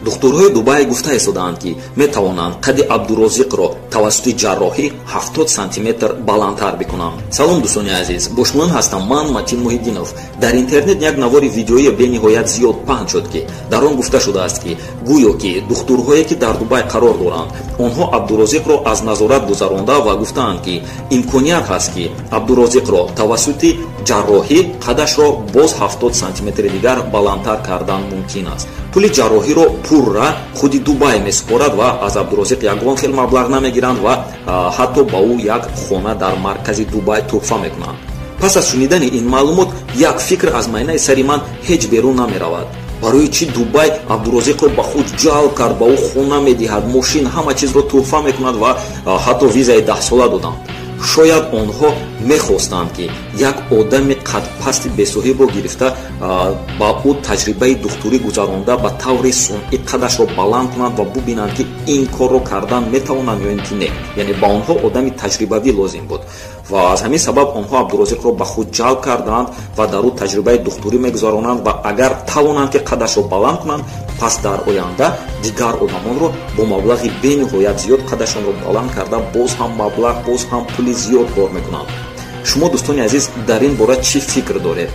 Духтурҳои Дубай гуфта истодаанд, ки метавонанд қадди Абдурозиқро тавассути ҷарроҳӣ 70 сантиметр баландтар бикунанд. Салом, дӯстони азиз, бо шумоён ҳастам ман, Матин Муҳиддинов. Дар интернет як навори видеои бениҳоят зиёд паҳн шуд, ки дар он гуфта шудааст, ки гӯё ки духтурҳое, ки дар Дубай қарор доранд, онҳо Абдурозиқро аз назорат гузаронда ва гуфтаанд, ки имконият ҳаст, ки Абдурозиқро тавассути ҷарроҳӣ қадашро боз 70 сантиметри дигар баландтар кардан мумкин аст. Пули ҷарроҳиро пурра худи Дубай месупорад ва аз Абдурозиқ ягон хел маблағ намегиранд ва ҳатто ба ӯ як хона дар маркази Дубай тӯҳфа мекунанд. Пас аз шунидани ин маълумот як фикр аз майнаи сари ман ҳеҷ берун намеравад: барои чӣ Дубай Абдурозиқро ба худ ҷалб кард, ба ӯ хона медиҳад, мошин, ҳама чизро тӯҳфа мекунад ва ҳатто визаи 10сола доданд? Шояд онҳо мехостанд, ки як одами қадпасти бесоҳибро гирифта, ба ӯ таҷрибаи духтурӣ гузаронда, ба таври сунъӣ қадашро баланд кунанд ва бубинанд, ки ин корро кардан метавонанд ё ин ки не. Яъне ба онҳо одами таҷрибавӣ лозим буд ва аз ҳамин сабаб онҳо Абдурозиқро ба худ ҷалб карданд ва дар ӯ таҷрибаи духтурӣ мегузаронанд ва агар тавонанд, ки қадашро баланд кунанд, пас дар оянда дигар одамонро бо маблағи бениҳоят зиёд қадашонро баланд карда, боз ҳам маблағ, боз ҳам пули зиёд кор мекунанд. Шумо, дӯстони азиз, дар ин бора чӣ фикр доред?